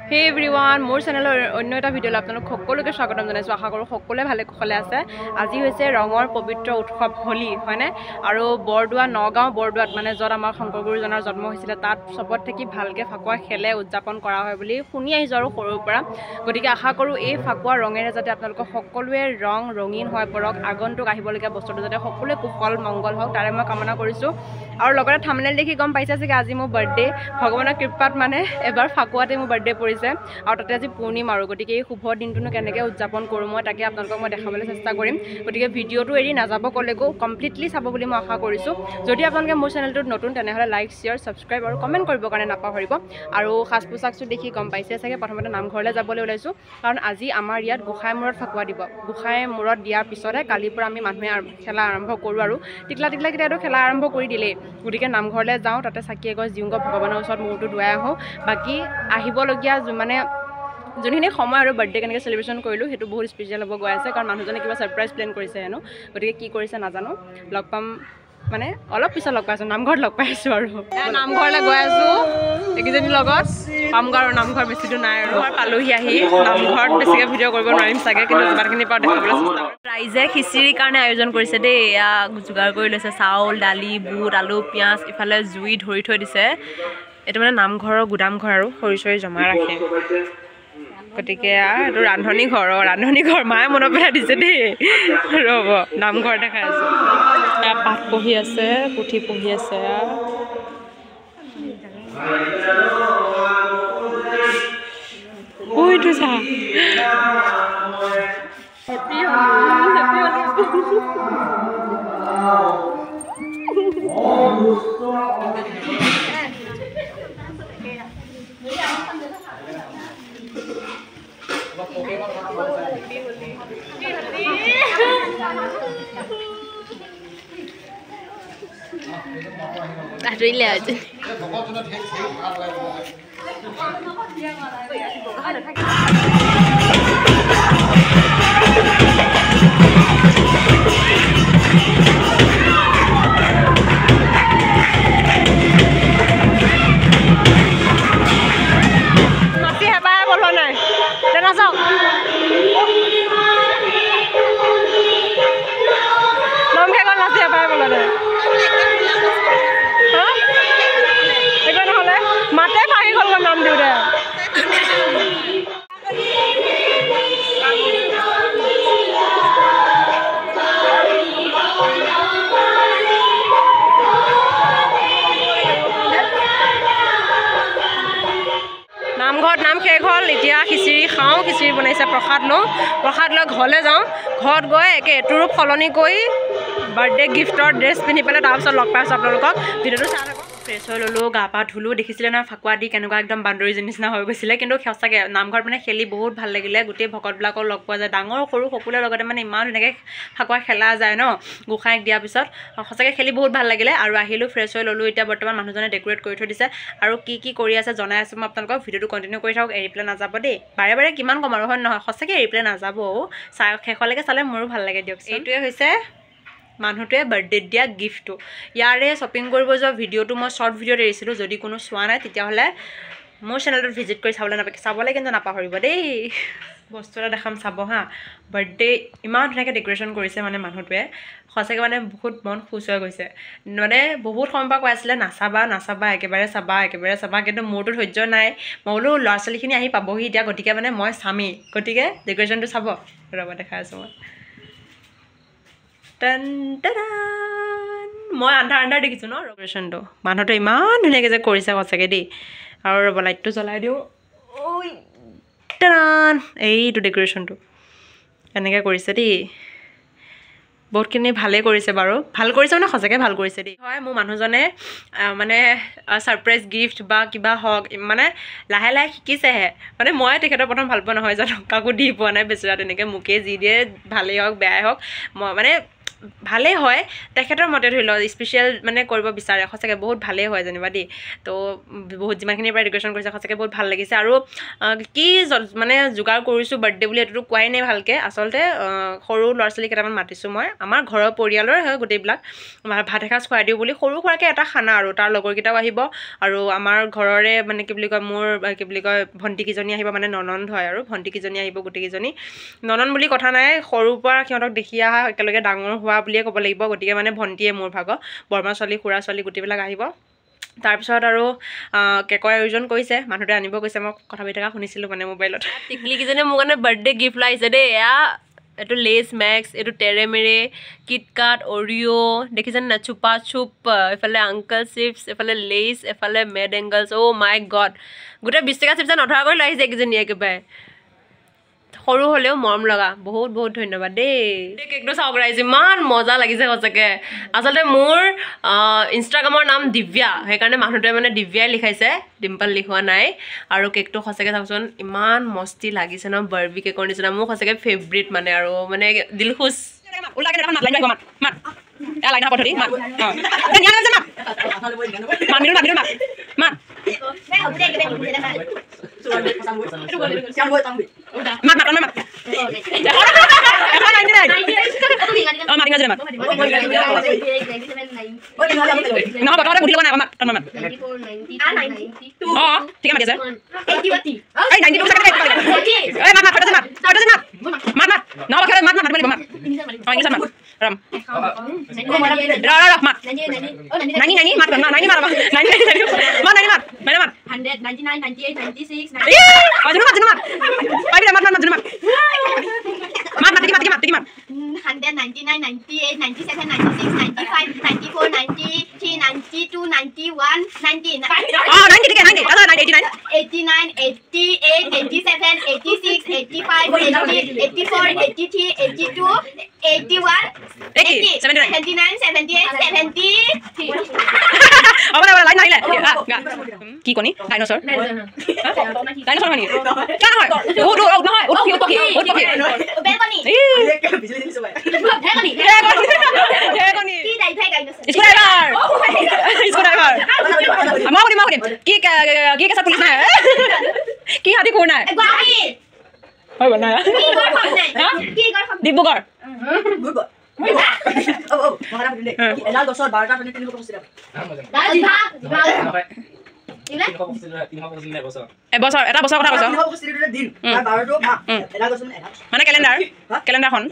Hey everyone, মোৰ চেনেলৰ অন্য এটা ভিডিঅ'লৈ আপোনালোক সকলোকে স্বাগতম জনাইছোঁ। আশা কৰোঁ সকলোৱে ভালে কুশলে আছে। আজি হৈছে ৰঙৰ পবিত্ৰ উৎসৱ হোলী, হয়নে? আৰু বৰদোৱা, নগাঁও বৰদোৱাত মানে য'ত আমাৰ শংকৰ গুৰুজনাৰ জন্ম হৈছিলে, তাত চবত থাকি ভালকৈ ফাকুৱা খেলে, উদযাপন কৰা হয় বুলি শুনি আহিছোঁ আৰু সৰুৰ পৰা। গতিকে আশা কৰোঁ এই ফাকুৱা ৰঙেৰে যাতে আপোনালোকৰ সকলোৱে ৰং ৰঙীন হৈ পৰক, আগন্তুক আহিবলগীয়া বছৰটো যাতে সকলোৱে কুশল মংগল হওক, তাৰে মই কামনা কৰিছোঁ। আৰু লগতে থাম্বনেইল দেখি গম পাইছে চাগে আজি মোৰ বাৰ্থডে। ভগৱানৰ কৃপাত মানে এবাৰ ফাকুৱাতে মোৰ বাৰ্থডে পৰিছে আৰু তাতে আজি পূৰ্ণিমা আৰু গতিকে এই শুভ দিনটোনো কেনেকৈ উদযাপন কৰোঁ মই তাকে আপোনালোকক মই দেখাবলৈ চেষ্টা কৰিম। গতিকে ভিডিঅ'টো এৰি নাযাব ক'লেগো, কমপ্লিটলি চাব বুলি মই আশা কৰিছোঁ। যদি আপোনালোকে মোৰ চেনেলটোত নতুন তেনেহ'লে লাইক, শ্বেয়াৰ, ছাবস্ক্ৰাইব আৰু কমেণ্ট কৰিবৰ কাৰণে নাপাহৰিব। আৰু সাজ পোছাকটো দেখি গম পাইছে চাগে, প্ৰথমতে নামঘৰলৈ যাবলৈ ওলাইছোঁ, কাৰণ আজি আমাৰ ইয়াত গোঁসাই মূৰত ফাকুৱা দিব। গোঁসাই মূৰত দিয়াৰ পিছতহে কালিৰ পৰা আমি মানুহে খেলা আৰম্ভ কৰোঁ আৰু টিকলা টিকলাকেইটাইতো খেলা আৰম্ভ কৰি দিলেই। গতিকে নামঘৰলৈ যাওঁ, তাতে চাকি এগছ দিওঁগৈ, ভগৱানৰ ওচৰত মূৰটো দোৱাই আহোঁ। বাকী আহিবলগীয়া মানে যোনখিনি সময় আৰু বাৰ্থডে কেনেকৈ চেলিব্ৰেশ্যন কৰিলোঁ সেইটো বহুত স্পেচিয়েল হ'ব গৈ আছে, কাৰণ মানুহজনে কিবা ছাৰপ্ৰাইজ প্লেন কৰিছে হেনো। গতিকে কি কৰিছে নাজানো, লগ পাম মানে অলপ পিছত লগ পাইছোঁ, নামঘৰত লগ পাই আছোঁ। আৰু নামঘৰলৈ গৈ আছোঁ এইকেইজনীৰ লগত পামগৈ আৰু নামঘৰ বেছি দূৰ নাই। আৰু পালোহি আহি নামঘৰত বেছিকৈ ভিডিঅ' কৰিব নোৱাৰিম চাগে, কিন্তু যিমানখিনি পাৰোঁ দেখাবলৈ চেষ্টা কৰিম। ৰাইজে খিচিৰিৰ কাৰণে আয়োজন কৰিছে দেই, এয়া যোগাৰ কৰি লৈছে চাউল, দালি, বুট, আলু, পিঁয়াজ, ইফালে জুই ধৰি থৈ দিছে। এইটো মানে নামঘৰৰ গুদাম ঘৰ আৰু খৰি চৰি জমা ৰাখে। গতিকে এইটো ৰান্ধনী ঘৰ, ৰান্ধনী ঘৰ মায়ে মনত পেলাই দিছে দেই। ৰ'ব নামঘৰ দেখাই আছোঁ। পাঠ পঢ়ি আছে, পুথি পঢ়ি আছে। ঐটো চা, আঁতৰিলে আজি। নাচি হেঁপাহে পলোৱা নাই, নাচাওক। নামহে গ'ল, নাচি হেঁপাহে পলোৱা নাই। একো নহ'লে মাতে ভাঙি গ'ল নাম দিওঁতে। নামঘৰত নাম শেষ হ'ল, এতিয়া খিচিৰি খাওঁ। খিচিৰি বনাইছে, প্ৰসাদ লওঁ, প্ৰসাদ লৈ ঘৰলৈ যাওঁ। ঘৰত গৈ একে এইটো ৰূপ সলনি কৰি বাৰ্থডে গিফ্টৰ ড্ৰেছ পিন্ধি পেলাই তাৰপিছত লগ পাইছোঁ আপোনালোকক। ভিডিঅ'টো চাই থাকক। ফ্ৰেছ হৈ ল'লোঁ, গা পা ধুলোঁ। দেখিছিলে নহয় ফাকুৱা দি কেনেকুৱা একদম বান্দৰীজনী নিচিনা হৈ গৈছিলে। কিন্তু সঁচাকৈ নামঘৰত মানে খেলি বহুত ভাল লাগিলে। গোটেই ভকতবিলাকক লগ পোৱা যায়, ডাঙৰ সৰু সকলোৰে লগতে মানে ইমান ধুনীয়াকৈ ফাকুৱা খেলা যায় ন গোঁসাইক দিয়াৰ পিছত। সঁচাকৈ খেলি বহুত ভাল লাগিলে। আৰু আহিলোঁ, ফ্ৰেছ হৈ ল'লোঁ। এতিয়া বৰ্তমান মানুহজনে ডেক'ৰেট কৰি থৈ দিছে আৰু কি কি কৰি আছে জনাই আছোঁ মই আপোনালোকক। ভিডিঅ'টো কণ্টিনিউ কৰি থাকক, এৰি পেলাই নাযাব দেই। বাৰে বাৰে কিমান ক'ম আৰু, হয় নহয়? সঁচাকৈ এৰি পেলাই নাযাব, চাই শেষলৈকে চালে মোৰো ভাল লাগে দিয়ক। এইটোৱে হৈছে মানুহটোৱে বাৰ্থডেত দিয়া গিফ্টটো। ইয়াৰে শ্বপিং কৰিব যোৱা ভিডিঅ'টো মই শ্বৰ্ট ভিডিঅ'ত এৰিছিলোঁ, যদি কোনো চোৱা নাই তেতিয়াহ'লে মোৰ চেনেলটোত ভিজিট কৰি চাবলৈ চাবলৈ কিন্তু নাপাহৰিব দেই। বস্তু এটা দেখাম, চাব হা। বাৰ্থডে ইমান ধুনীয়াকৈ ডেক'ৰেশ্যন কৰিছে মানে মানুহটোৱে, সঁচাকৈ মানে বহুত মন খুচ হৈ গৈছে। মানে বহুত সময়ৰ পৰা কৈ আছিলে নাচাবা নাচাবা, একেবাৰে চাবা একেবাৰে চাবা, কিন্তু মোৰতো ধৈৰ্য নাই। মই বোলো ল'ৰা ছোৱালীখিনি আহি পাবহি এতিয়া, গতিকে মানে মই চামেই। গতিকে ডেক'ৰেশ্যনটো চাব, ৰ'ব দেখাই আছোঁ মই। মই আন্ধাৰ আন্ধাৰ দেখিছোঁ ন ডেক'ৰেশ্যনটো, মানুহটো ইমান ধুনীয়াকৈ যে কৰিছে সঁচাকৈ দেই। আৰু ৰ'ব লাইটটো জ্বলাই দিওঁ। ঐ টান, এইটো ডেক'ৰেশ্যনটো এনেকৈ কৰিছে দেই, বহুতখিনি ভালেই কৰিছে বাৰু। ভাল কৰিছে মানে সঁচাকৈ ভাল কৰিছে দেই। হয়, মোৰ মানুহজনে মানে ছাৰপ্ৰাইজ গিফ্ট বা কিবা হওক মানে লাহে লাহে শিকিছেহে। মানে মই তেখেতৰ প্ৰথম ভাল পোৱা নহয় জানো, কাকো দি পোৱা নাই বেচেৰা, তেনেকৈ মোকেই যি দিয়ে ভালেই হওক বেয়াই হওক মই মানে ভালেই হয় তেখেতৰ মতে ধৰি লওক স্পেচিয়েল মানে কৰিব বিচাৰে সঁচাকৈ বহুত ভালেই হয় যেনিবা দেই। তো বহুত যিমানখিনি পাৰে ডেক'ৰেশ্যন কৰিছে সঁচাকৈ বহুত ভাল লাগিছে। আৰু কি মানে যোগাৰ কৰিছোঁ বাৰ্থডে বুলি এইটোতো কোৱাই নাই ভালকৈ। আচলতে সৰু ল'ৰা ছোৱালী কেইটামান মাতিছোঁ মই, আমাৰ ঘৰৰ পৰিয়ালৰ হয় গোটেইবিলাক, ভাত এসাঁজ খুৱাই দিওঁ বুলি সৰু সুৰাকৈ এটা খানা। আৰু তাৰ লগৰকেইটাও আহিব আৰু আমাৰ ঘৰৰে মানে কি বুলি কয় মোৰ কি বুলি কয় ভণ্টিকেইজনী আহিব, মানে ননন্দ হয় আৰু ভণ্টিকেইজনী আহিব গোটেইকেইজনী। ননন্দ বুলি কথা নাই, সৰুৰ পৰা সিহঁতক দেখি অহা একেলগে ডাঙৰ হোৱা বুলিয়ে ক'ব লাগিব। গতিকে মানে ভণ্টিয়ে মোৰ ভাগৰ, বৰমা ছোৱালী খুৰা ছোৱালী গোটেইবিলাক আহিব। তাৰপিছত আৰু কেকৰ আয়োজন কৰিছে, মানুহটোৱে আনিব গৈছে, মই কথা পাতি থকা শুনিছিলোঁ মানে মোবাইলত। টিকলিকেইজনীয়ে মোৰ কাৰণে বাৰ্থডে গিফ্ট লৈ আহিছে দেই। এয়া এইটো লেজ মেক্স, এইটো তেৰেমেৰে, কিটকাট, অৰিঅ' দেখিছেনে নাই, চুপা চুপ, এইফালে আংকল চিপছ, এইফালে লেজ, এইফালে মেড এংগলছ। অ' মাই গড, গোটেই 20 টকা চিপছে নধৰাকৈ লৈ আহিছে এইকেইজনীয়ে একেবাৰে। সৰু হ'লেও মৰম লগা, বহুত বহুত ধন্যবাদ দেই। এই কেকটো চাওক ৰাইজ, ইমান মজা লাগিছে সঁচাকৈ। আচলতে মোৰ ইনষ্টাগ্ৰামৰ নাম দিব্যা, সেইকাৰণে মানুহটোৱে মানে দিব্যাই লিখাইছে, ডিম্পল লিখোৱা নাই। আৰু কেকটো সঁচাকৈ চাওকচোন ইমান মস্তি লাগিছে ন, বাৰ্বি কেকৰ নিচিনা, মোৰ সঁচাকৈ ফেভৰেট মানে। আৰু মানে দিল খুচ। কি কণী ডাইনছৰ ডাইনছৰ হয় নেকি? নহয়, নহয়, কি কি কেঁচা পুলিচ নাই, কি হাতী কোৰ নাই, ডিব্ৰুগড়। এবছৰ, এটা বছৰ কথা কৈছ মানে calendar, কেলেণ্ডাৰখন।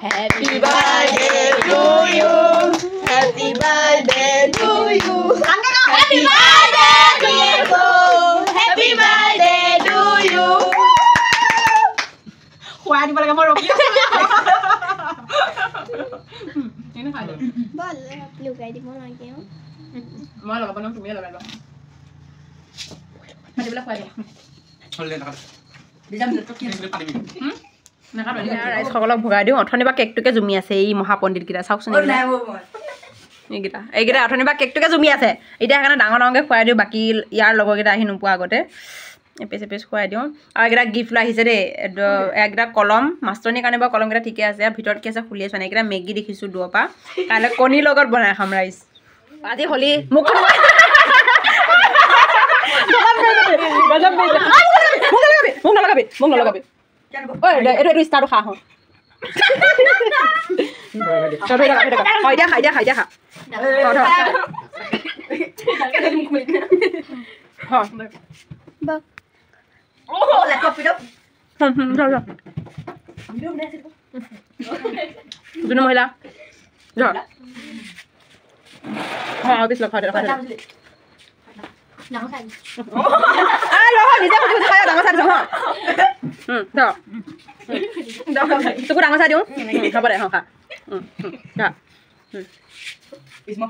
Happy birthday to you. Happy birthday to you. Happy birthday dear Bo. Happy birthday to you. খুৱাই দিব লাগে, মই ৰখি আছো। বল লগাই দিব লাগে। মই লগাব নোৱাৰো, তুমিয়ে লগাই লোৱা। মাতিবলৈ খুৱাই দিয়া। ৰাইজসকলক ভগাই দিওঁ। অথনি বা কেকটোকে জুমি আছে এই মহাপণ্ডিতকেইটা, চাওকচোন এইকেইটা এইকেইটা অথনি বা কেকটোকে জুমি আছে। এতিয়া সেইকাৰণে ডাঙৰ ডাঙৰকৈ খুৱাই দিওঁ, বাকী ইয়াৰ লগৰকেইটা আহি নোপোৱা আগতে এপিচ এপিচ খুৱাই দিওঁ। আৰু এইকেইটা গিফ্ট লৈ আহিছে দেই, এইকেইটা কলম, মাষ্টৰণীৰ কাৰণে বাৰু কলমকেইটা ঠিকে আছে, ভিতৰত কি আছে খুলিয়ে চোৱা নাই। এইকেইটা মেগী দেখিছোঁ দূৰৰ পৰা, কাইলৈ কণীৰ লগত বনাই খাম ৰাইজ। আজি হোলী মুখখন মোক নলগাবি, মোক নলগাবি। ঐ এইটো এইটো ষ্টাৰটো খা। এতিয়া খা, এতিয়া খা, এতিয়া খা। যোনো মহিলা তোকো ডাঙৰ চাই দিওঁ হ'ব দে। খা। কৃষ্ণ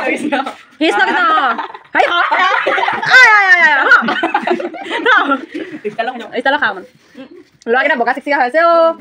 কৃষ্ণ। খা মানে ল'ৰাকেইটা বগা চিকচিকা হৈ আছে। অ'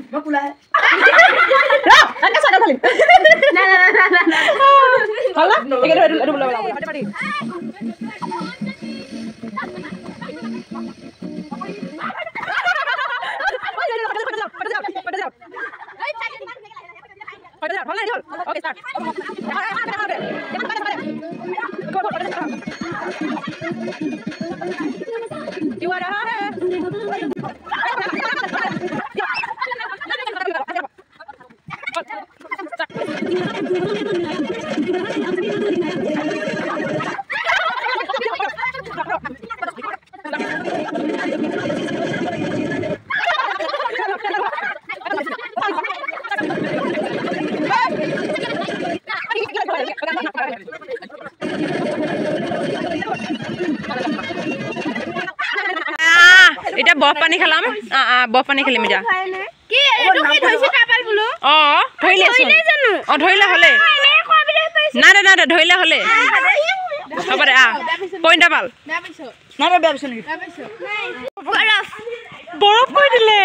এতিয়া বৰফ পানী খেলাম। বৰফ পানী খেলিম এতিয়া। অ ধৰিলে হ'লে নাই নাই নাই ধৰিলে হ'লে হ'ব দে। পইণ্ট পাল বৰফ কৈ দিলে।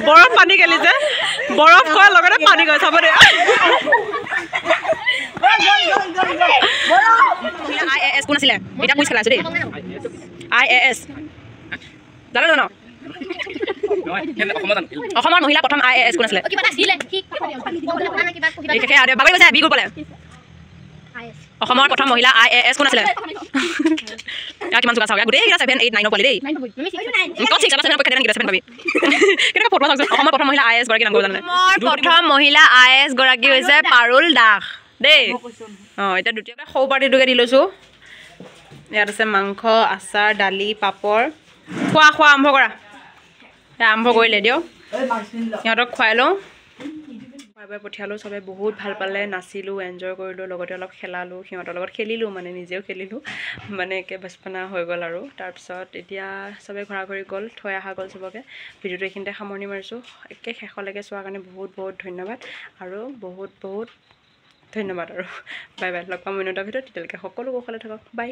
বৰফ পানী গেলিছে, বৰফ খোৱাৰ লগতে পানী গৈ চাব দে। I A S কোন আছিলে? এতিয়া কুইজ খেলাইছো দেই। I A S জানো জানো? অসমৰ মহিলা প্ৰথম I A S কোন আছিলে? বাগৰি গৈছে বি গ্ৰুপলে। অসমৰ প্ৰথম মহিলা I A S কোন আছিলে? কিমান চোকা চাওক গোটেইকেইটা 7 8 9 পোৱালি দেই। ক'ত 6 7 পৰীক্ষা দিয়ে 7 পাবি। কেনেকুৱা ফটো চাওকচোন। অসমৰ প্ৰথম মহিলা I A S গৰাকী নাম ক'ব জানে? প্ৰথম মহিলা I A S গৰাকী হৈছে পাৰুল দাস দেই। অঁ এতিয়া দ্বিতীয়তে সৰু পাৰ্টিটোকে দি লৈছোঁ। ইয়াত আছে মাংস, আচাৰ, দালি, পাপৰ। খোৱা খোৱা আৰম্ভ কৰা। আৰম্ভ কৰিলে দিয়ক, সিহঁতক খুৱাই লওঁ। খুৱাই বাই পঠিয়ালোঁ। চবে বহুত ভাল পালে, নাচিলোঁ, এনজয় কৰিলোঁ, লগতে অলপ খেলালোঁ, সিহঁতৰ লগত খেলিলোঁ, মানে নিজেও খেলিলোঁ, মানে একে বচপনা হৈ গ'ল আৰু। তাৰপিছত এতিয়া চবে ঘৰা ঘৰি গ'ল, থৈ অহা গ'ল চবকে। ভিডিঅ'টো এইখিনিতে সামৰণি মাৰিছোঁ। একে শেষলৈকে চোৱাৰ কাৰণে বহুত বহুত ধন্যবাদ আৰু বহুত বহুত ধন্যবাদ আৰু বাই বাই। লগ পাম অন্য এটা ভিডিঅ'ত। তেতিয়ালৈকে সকলো কুশলে থাকক। বাই।